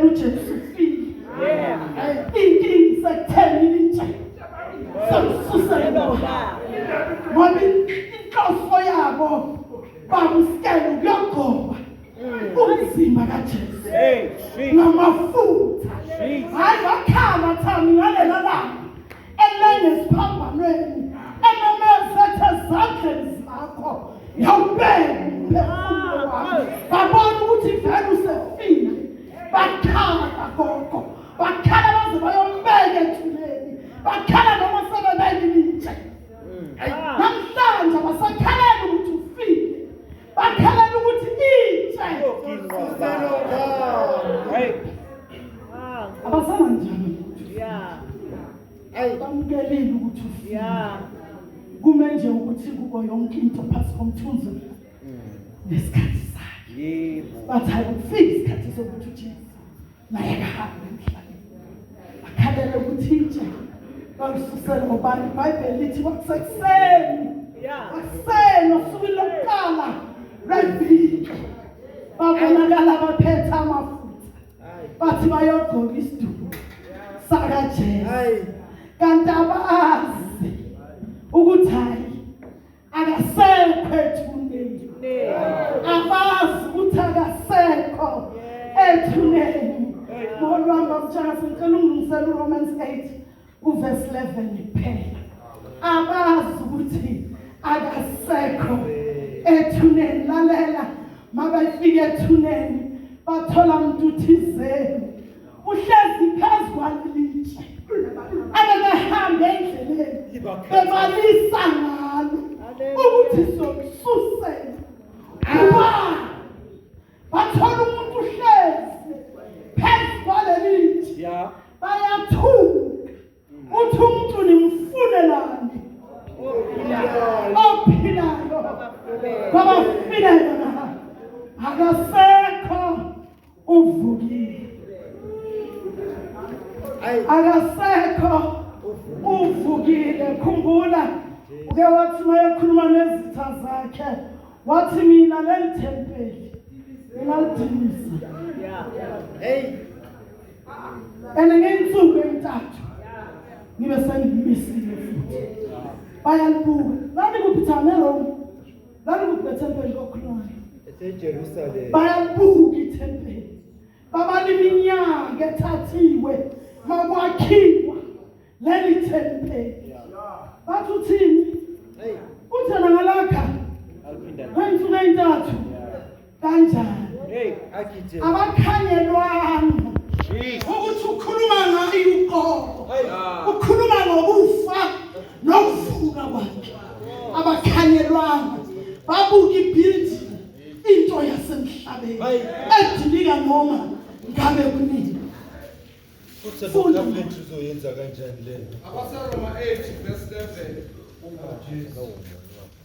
uJesu ufile. Inkinga isekutheni ilitshe sekususele ngoba inhloso yabo babusikele ukuyogoba umzimba kaJesu ngamafutha. Hayi wakhala thami ngalela langa elenge esiphambanweni ememeza ethe ezandleni zakho ngiyawubeka umphefumulo wami. Babona ukuthi vele usefile, bakhala gogo, bakhala baze bayombeka ethuneni, bakhala noma sebebeka ilitshe. Namhlanje basakhalela ukuthi ufile, bakhalela ukuthi itshe abasananjani bamukelile ukuthi ufile. Kume nje ukuthi kubo yonke into phansi komthunzi nesikhathi sakhe. Bathi hayi kufika isikhathi sokuthi uJesu naye akahambe emhlabeni, akhalele ukuthi itshe balisusele ngobani. IBhayibheli lithi kwakusekuseni, kwakuseni osukwini lokuqala lweviki, babonakala baphethe amafutha, bathi bayogqoka isidumbu sakaJesu, kanti abazi ukuthi hayi akasekho ethuneni, abazi ukuthi akasekho ethuneni. Molwami bamtshaka, sengicela ungilungisele uRomans 8 uverse 11 kuphela. Abazi ukuthi akasekho ethuneni. Lalela, mabefika ethuneni bathola umuntu thizeni uhlezi phezu kwalelitshe abebehambe endleleni bebalisa ngalo ukuthi somsusela ubani. Bathola umuntu uhlezi phezu kwalelitshe, bayathuka, uthi umuntu nimfunelani ophilayo kwabafileyo na? Akasekho, uvukile. Akasekho, uvukile. Khumbula uke wathi mayekhuluma nezitha zakhe, wathi mina leli thempeli ngingalidinisa Hey. and ngeyinsuku eyintathu ngibe sengimisile futhi. Bayalibuka lani kuphi thana eRome, lani kuphi lethempeli kokhuluma? EseJerusalem. Bayalibuka ithempeli, babala iminyaka ethathiwe makwakhiwa leli thempeli, bathi uthini? Hey. Uthena ngalakha ngeyinsuku eyintathu kanjani? Hey, akithe. Abakhanyelwanga ukuthi ukhuluma ngayo uqobo, ukhuluma ngokufa nokuvuka kwakhe. Abakhanyelwanga, babuka ibuilding, into yasemhlabeni edilika noma ngabe kunini. Futhi Funda. lo uzoyenza kanjani lento? AbaseRoma 8 verse 11.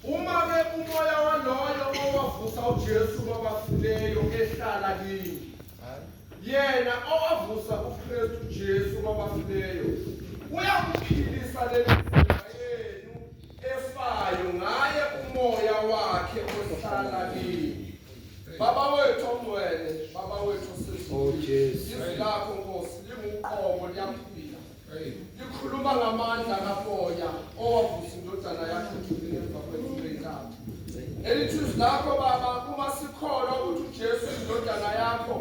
Uma ke umoya waloyo owavusa uJesu kwabafileyo ehlala kini, yena owavusa uKristu Jesu kwabafileyo uyakuphilisa le mizimba yenu efayo ngaye umoya wakhe ohlala kini. Baba wethu ongcwele, Baba wethu Oh, osezulwini, Jesu. izwi lakho Nkosi linguqobo, liyaphila, likhuluma ngamandla kamoya owavusa indodana yakho ethuneni emva kwensuku eyintathu. Elithi izwi lakho Baba, uma sikholwa ukuthi uJesu indodana yakho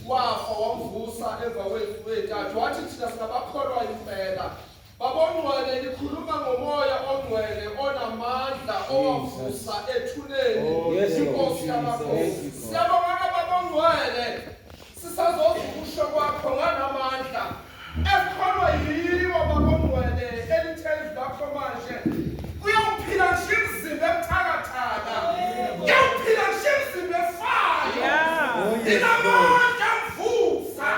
wafa wamvusa emva kwensuku eyintathu, wathi thina singabakholwa impela. Baba ongcwele, likhuluma ngomoya ongcwele onamandla owavusa ethuneni Oh, yes, inkosi yamakhosi. Siyabonga ke Baba ongcwele, sisazoza ukusho kwakho nganamandla ekholwa yiwo Baba ongcwele elithe izwi lakho manje kuyawuphila ngisho imizimba ebuthakathaka, kuyawuphila ngisho imizimba efayo. Oh, yes, Lord. Inamandla amvusa.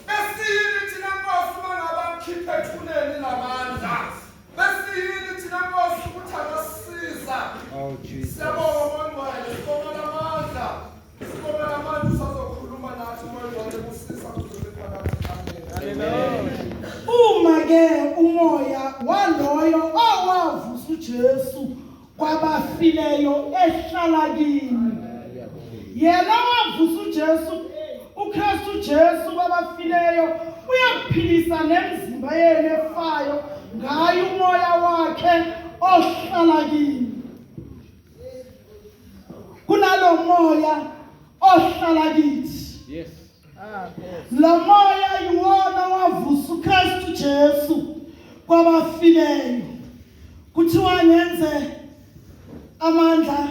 Besiyini thina Nkosi uma ngabe amkhipha ethuneni lamandla? Besiyini thina Nkosi ukuthi angasisiza? Oh, Jesus. Siyabonga Moya Ngcwele, sibonga lamandla. Sibonga lamandla usazokhuluma nathi Moya Ngcwele kusisa kuze phakathi. Amen. Uma ke umoya waloyo owavusa uJesu kwabafileyo ehlala kini, yena wavusa uJesu, uKristu Jesu kwabafileyo. Uyaphilisa nemizimba yenu efayo ngayo umoya wakhe ohlala kini. Kunalo moya ohlala kithi. Yes. Lo moya yiwona wavusa uKristu Jesu kwabafileyo. Kuthiwa ngenze amandla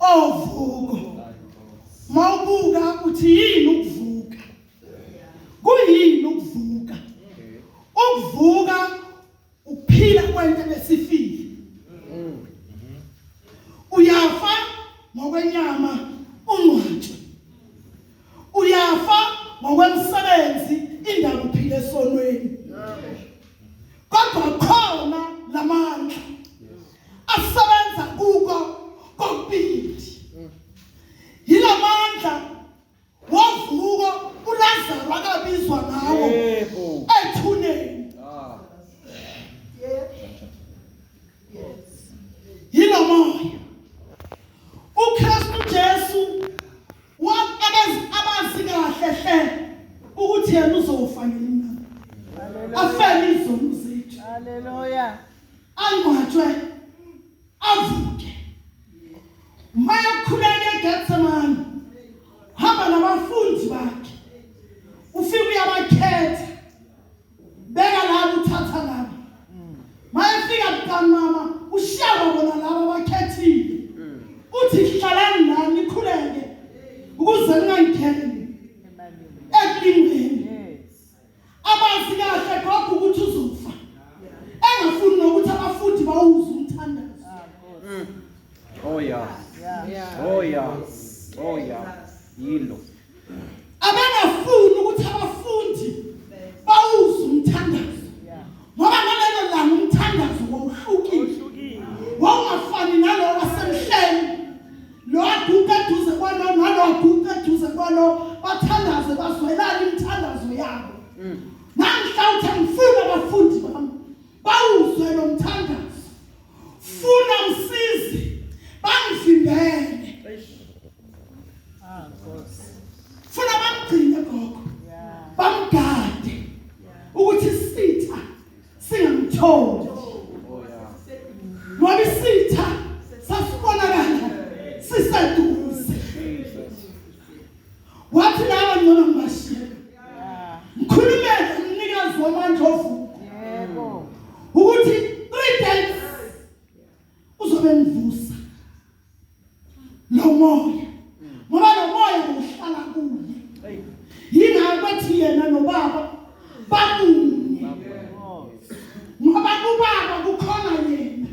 ovuko. Mawubuka uthi yini ukuvuka? Kuyini ukuvuka? Ukuvuka ukuphila kwento besifile. Uyafa ngokwenyama ungcwatshwe. Uyafa ngokwemsebenzi indaba uphile esonweni. Kodwa khona lamandla asebenza kuko kokubili. Yilamandla wovuko uLazaru akabizwa ngawo Yebo. ethuneni. Ah. Yilo moya. uKristu Jesu abazi kahle hle ukuthi yena uzofa ngelinye afele izono zethu. Hallelujah. Angcwatshwe avuke. Mayakhuleka eGethsemane hamba nabafundi bakhe ufike uyabakhetha beka laba uthatha laba mayefika buqamama ushiya bona laba abakhethile uthi hlalani nani nikhuleke ukuze ningangeni ekulingweni. Abazi kahle gogo ukuthi uzofa engafuni nokuthi abafundi bawuze umthandazo. Oh yeah. Oh yeah. Oh yeah. Yilo. Abengafuni ukuthi abafundi bawuze umthandazo ngoba ngalelo langa umthandazo wawuhlukile, wawungafani nalo wasemhleni. Lo aguqa eduze kwalo nalo aguqa eduze kwalo bathandaze bazwelana imithandazo yabo. Namhla uthi ngifuna abafundi bami bawuzwe lo mthandazo, funa msizi bangivimbele, funa bamgcine gogo, bamgade ukuthi isitha singamtholi. Oh yeah. Ngoba isitha sasibonakala siseduze. Jesus. Wathi laba ngcono ngibashiye ngikhulumele umnikazi wamandla ovuko Yebo. ukuthi 3 days uzobe ngivusa lo moya, ngoba lo moya uhlala kuye. Yingakho ethi yena nobaba bamunye, ngoba kubaba kukhona yena.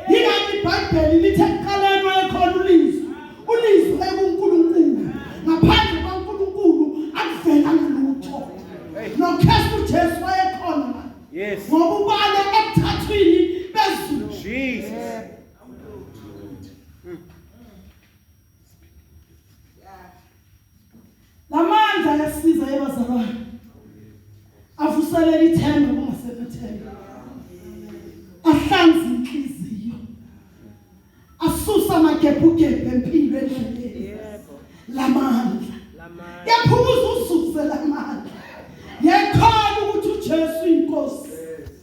Yingakho iBhayibheli lithe ekuqaleni wayekhona uLizwi, uLizwi ekuNkulunkulu, ngaphandle kwaNkulunkulu akuvelanga lutho. NoKristu Jesu wayekhona la. Yes. Ngoba ubale ekuthathwini bezulu. Jesus. Lamandla ayasiza ebazalwane, avuselela ithemba kungasemathemba, ahlanza inhliziyo, asusa amagebhugebhu empilo endleleni. Lamandla yaphumuza uzuze lamandla yekhona ukuthi uJesu inkosi.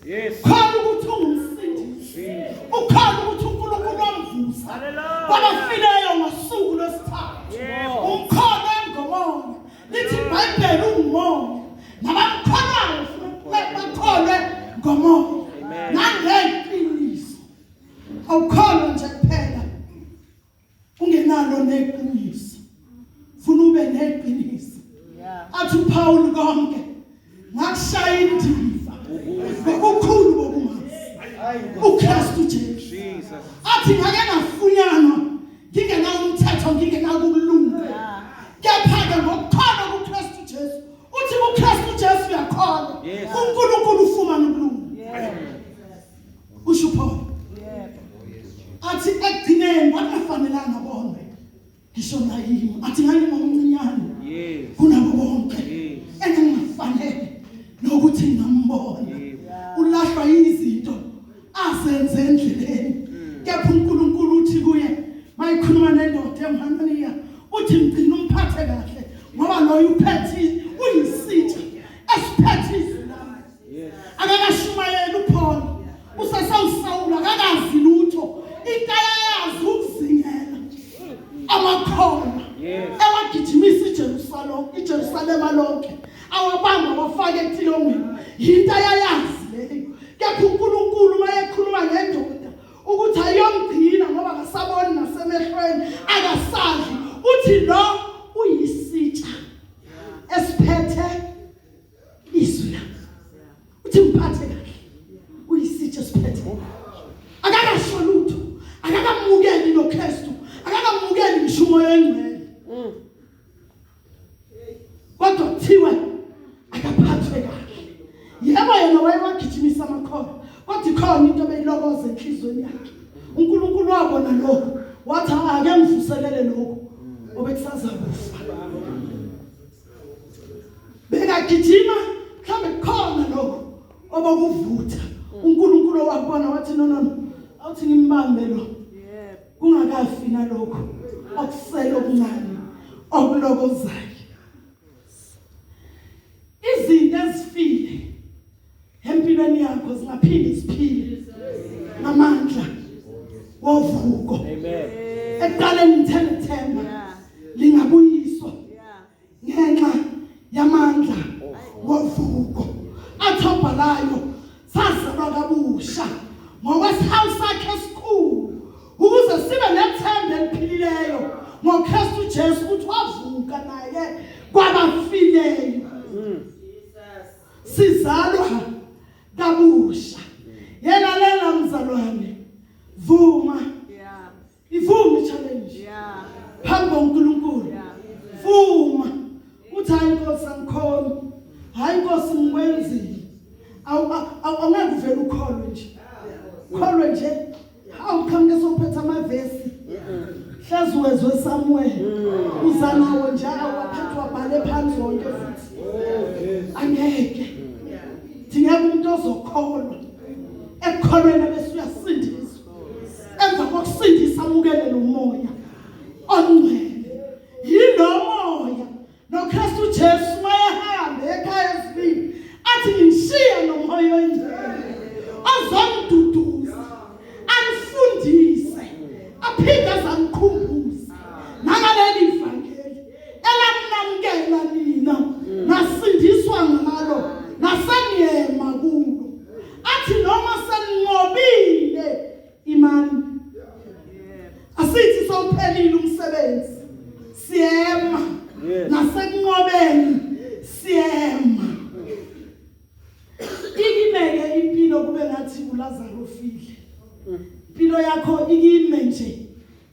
Yes. Khona ukuthi ungumsindisi, ukhona ukuthi uNkulunkulu wamvusa kwabafileyo ngosuku lwesithathu. Umkhono engomoya, lithi iBhayibheli ungumoya, nabamkholwayo bakholwe ngomoya nangeqiniso. Awukholwa nje kuphela ungenalo neqiniso, funa ube neqiniso. Athi uPaul konke ngakushaya indiva ngokukhulu bokumazi uKristu Jesu. Jesus. Athi ngake ngafunyanwa ngingenawo umthetho, ngingenawo ukulunga, kepha-ke ngokukholwa kuKristu Jesu. Uthi kuKristu Jesu uyakholwa, Yes. uNkulunkulu ufumana ukulunga, usho uPaul. Athi ekugcineni kwakungafanelanga bonke ngisho nayimi, athi ngangingomncinyane Yes. kunabo bonke Yes. engingafanele nokuthi ngingambona. Yebo. Ulahlwa izinto asenze endleleni, kepha uNkulunkulu uthi kuye mayikhuluma nendoda emhananiya uthi mgcina umphathe kahle, ngoba loyo uphethe uyisitha esiphethe iJerusalema lonke awabamba wafaka etilongweni yinto ayayazi leyo kepha uNkulunkulu mayekhuluma ngendoda ukuthi ayomgcina ngoba akasaboni nasemehlweni akasadli uthi lo uyisitsha esiphethe izwi lami uthi mphathe kahle uyisitsha esiphethe akakasho lutho akakamukeli noKristu akakamukeli ngisho umoya oyingcwele kodwa kuthiwe akaphathwe kahle yebo yena wayewagijimisa amakholwa kodwa ikhona into ebeyilokoza enhlizweni yakhe uNkulunkulu wabona lokho wathi ake ngivuselele lokho obekusaza kufa bekagijima mhlawumbe kukhona lokho obokuvutha uNkulunkulu wakubona wathi no no no awuthi ngimbambe lo kungakafi nalokho okusele okuncane okulokozayo izinto ezifile empilweni yakho zingaphinde ziphile ngamandla wovuko Amen. ekuqaleni ngithele themba lingabuyiswa ngenxa yamandla wovuko athobhalayo sazalwa kabusha ngokwesihawu sakhe esikhulu ukuze sibe nethemba eliphilileyo ngoKristu Jesu ukuthi wavuka naye kwabafileyo sizalwa kabusha yena lela mzalwane vuma Ivume challenge. Yeah. Phambi koNkulunkulu. Vuma. Uthi hayi Nkosi angikhoni. Hayi Nkosi ngikwenzile. Awu awungeke uvele ukholwe nje. Kholwe nje. Hawu qhamuke sophethe amavesi. Hlazi wezwe Samuel. Uza nawo nje awaphethe wabhale phansi wonke futhi. Angeke. Dingeka umuntu ozokholwa. Ekukholweni bese uyasindiswa. Emva kokusindisa amukele lo moya ongcwele. Yilo moya noKristu Jesu wayehambe ekhaya esibili athi ngishiya nomoya oyingcwele ozongiduduza anifundise aphinde azangikhumbuze nangaleli vangeli elamnamukela nina nasindiswa ngalo naseniyema kulo athi noma seninqobile imani asithi sowuphelile umsebenzi siyema nasekunqobeni siyema ikimeke impilo kube ngathi uLazaro ufile impilo yakho ikime nje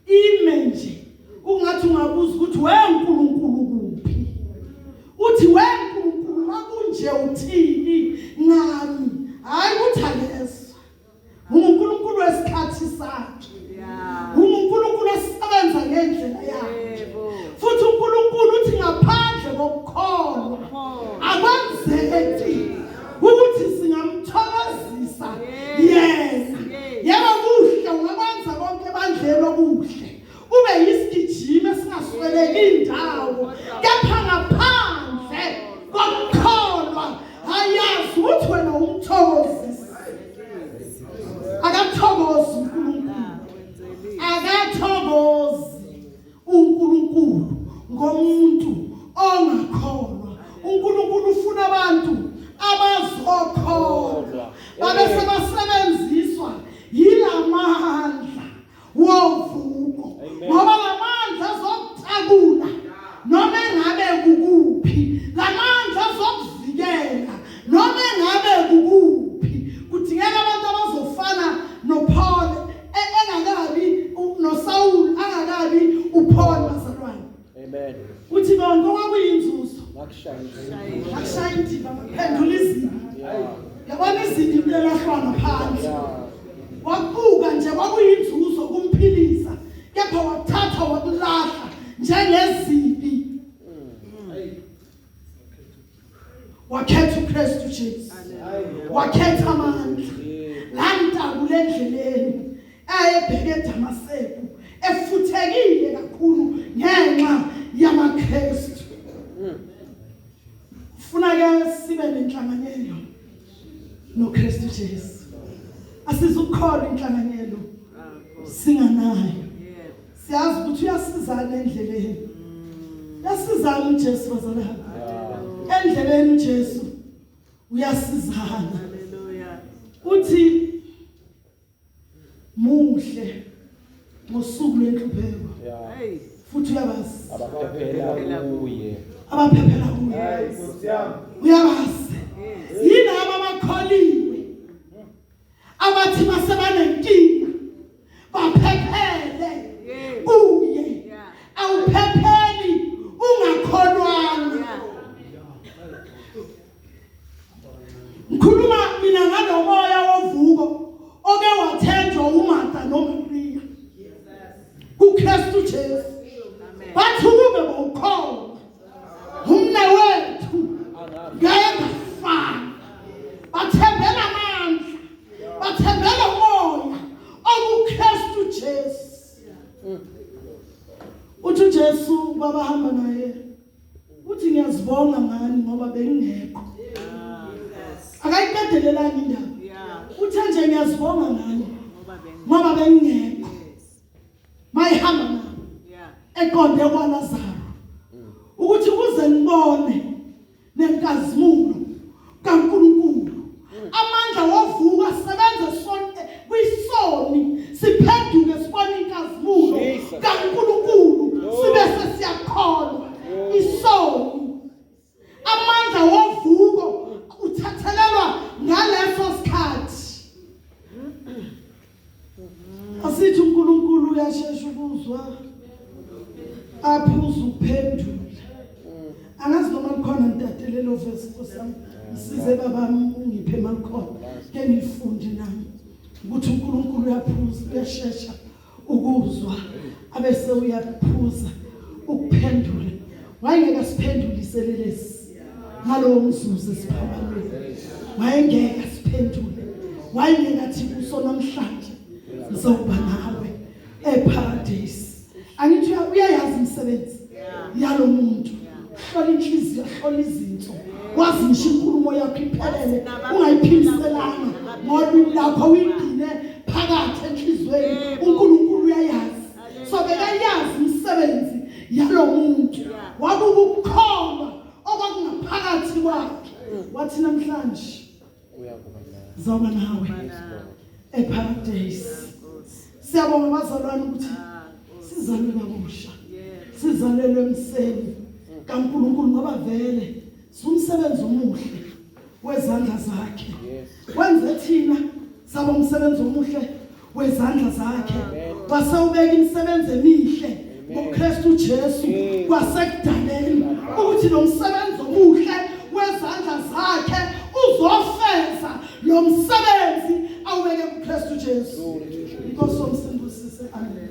ime nje ungathi ungabuza ukuthi we uNkulunkulu kuphi uthi we uNkulunkulu makunje uthini ngami hayi ukuthi akezwa unguNkulunkulu wesikhathi sakhe unguNkulunkulu osebenza ngendlela yakhe futhi uNkulunkulu uthi ngaphandle kokukholwa akwenzeki ukuthi singamthokozisa yena yebo kuhle ungakwenza konke ebandleni okuhle ube yisigijimi esingasweleki indawo kepha ngaphandle kokukholwa ayazi ukuthi wena umthokozisi akathokozi uNkulunkulu akathokozi uNkulunkulu ngomuntu ongakholwa uNkulunkulu ufuna abantu abazokholwa babe sebasebenziswa yilamandla wovuko ngoba lamandla azokutakula noma engabe kukuphi lamandla azokuvikela noma engabe kukuphi kudingeka abantu abazofana noPaul engakabi noSaul angakabi uPaul bazalwane Amen. Uthi konke okwakuyinzuzo Ngakushaya indiva ngaphendula izinto. Yabona izinto into elahlwa ngaphandle. Wakubuka nje kwakuyinzuzo kumphilisa kepha wathatha wakulahla njengezibi. Wakhetha uKristu Jesu. Wakhetha amandla. Lantakule endleleni ayebheke eDamaseku efuthekile kakhulu ngenxa yamaKristu. Ufuna ke sibe nenhlanganyelo noKristu Jesu. Asizukukholwa inhlanganyelo singanayo. Siyazi ukuthi uyasizana endleleni. Uyasizana uJesu bazalwane. Usendleleni uJesu uyasizana. Hallelujah. Uthi muhle ngosuku lwenhlupheko. Yeah. Hey. Futhi uyabazi. Abaphephela kuye. Abaphephela kuye. Hayi Nkosi yami. Uyabazi. Yilabo abakholiwe. Abathi masebanenkinga baphephele Yes. kuye. Yeah. Awuphepheli ungakholwanga. Yeah. Ngikhuluma mina ngalomoya wovuko oke wathenjwa uMartha noMaria. kuKristu Jesu. Amen. Bathi ukube bowukhona umna wethu ngeke ngafana. Bathembela amandla, bathembela umoya okuKristu Jesu. Uthi uJesu kwabahamba naye uthi ngiyazibonga ngani ngoba bengingekho. Ah, yes. Akayiqedelelanga indaba. Yeah. Uthe nje ngiyazibonga ngani Ngoba bengi. ngoba bengingekho. Yes. Mayihamba nabo Yeah. eqonde kwaLazaro ukuthi kuze ngibone nenkazimulo kaNkuluNkulu amandla wovuka sebenze sonke kwisoni siphenduke sibone inkazimulo Jesus. kaNkuluNkulu sibe sesiyakholwa isoni amandla wovuko uthathelelwa ngaleso sikhathi. Asithi uNkulunkulu uyashesha ukuzwa aphuza ukuphendula. Angazi noma likhona ntate lelo verse Nkosi yami, ngisize babami ungiphe malikhona ke ngilifunde nami ukuthi uNkulunkulu uyaphuza uyashesha ukuzwa abese uyaphuza ukuphendula. Wayengeke asiphendulise lelesi ngalowo mzuzu esiphambanweni, wayengeke asiphendule, wayengeke athi kuso namhlanje ngizokuba nawe eparadise. Angithi uyayazi imisebenzi yalomuntu, hlola inhliziyo, hlola izinso, wazi ngisho inkulumo yakho iphelele ungayiphindiselanga ngolwimi lakho uyigcine phakathi enhliziyweni. uNkulunkulu uyayazi, so bekayazi imisebenzi yalomuntu, wabuka ukukholwa okwakungaphakathi kwakhe, wathi namhlanje Uyakuba nawe. zoba nawe eparadise. Siyabonga bazalwane ukuthi sizalwe kabusha, sizalelwe emseni kaNkuluNkulu, ngoba vele sumsebenzi omuhle wezandla zakhe. Wenze thina saba umsebenzi omuhle wezandla zakhe, wase ubeka imisebenzi emihle ngoKristu Jesu kwasekudaleni, ukuthi lo msebenzi omuhle wezandla zakhe uzofeza lo msebenzi awubeke kuKristu Jesu. Inkosi omsindisise. Amen.